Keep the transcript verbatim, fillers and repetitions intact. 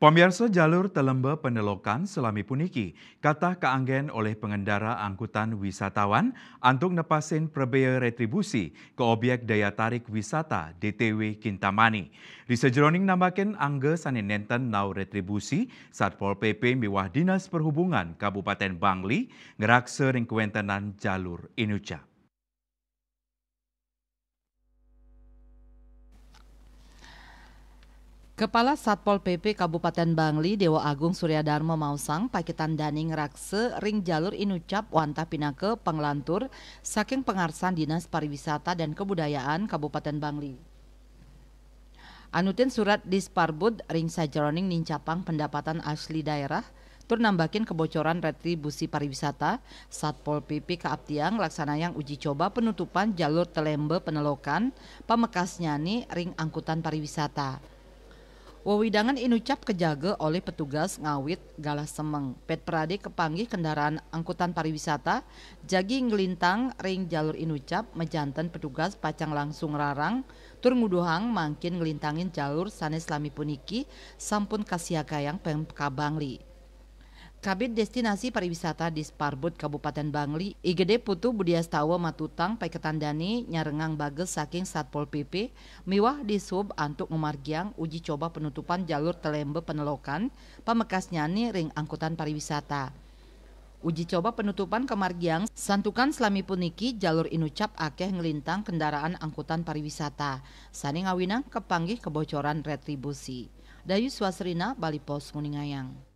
Pamiarsa, jalur Telembe Penelokan selami puniki katah kaanggén olih pengendara angkutan wisatawan antuk nepasin prabéa retribusi ka obyék daya tarik wisata D T W Kintamani. Di sajeroning nambakin angga sané nénten nau retribusi, Satpol P P miwah Dinas Perhubungan Kabupaten Bangli ngraksa ring kawéntenan jalur inucap. Kepala Satpol P P Kabupaten Bangli, Dewa Agung Surya Darma maosang, paiketan dané ngraksa ring jalur inucap wantah pinaka panglantur saking pangarsan Dinas Pariwisata dan Kebudayaan Kabupaten Bangli. Anutin surat Disparbud ring sajeroning nincapang pendapatan asli daerah, tur nambakin kebocoran retribusi pariwisata, Satpol P P kaaptiang nglaksanayang uji coba penutupan jalur Telembe Penelokan, pamekasnyané ring angkutan pariwisata. Wewidangan inucap kajaga olih petugas ngawit galah semeng. Pét pradé kapanggih kendaraan angkutan pariwisata jagi nglintang ring jalur inucap, majanten petugas pacang langsung nglarang tur nguduhang mangkin nglintangin jalur sané selami puniki sampun kasiagayang Pemkab Bangli. Kabid Destinasi Pariwisata Disparbud Kabupaten Bangli, I G D Putu Budiastawa matutang paiketan dané nyarengang bagas saking Satpol P P miwah Dishub antuk ngamargiang uji coba penutupan jalur Telembe Penelokan, pamekasnyané ring angkutan pariwisata. Uji coba penutupan kamargiang santukan selami puniki jalur inucap akéh nglintang kendaraan angkutan pariwisata, sané ngawinang kapanggih kebocoran retribusi. Dayu Swasrina, Bali Post, nguningayang.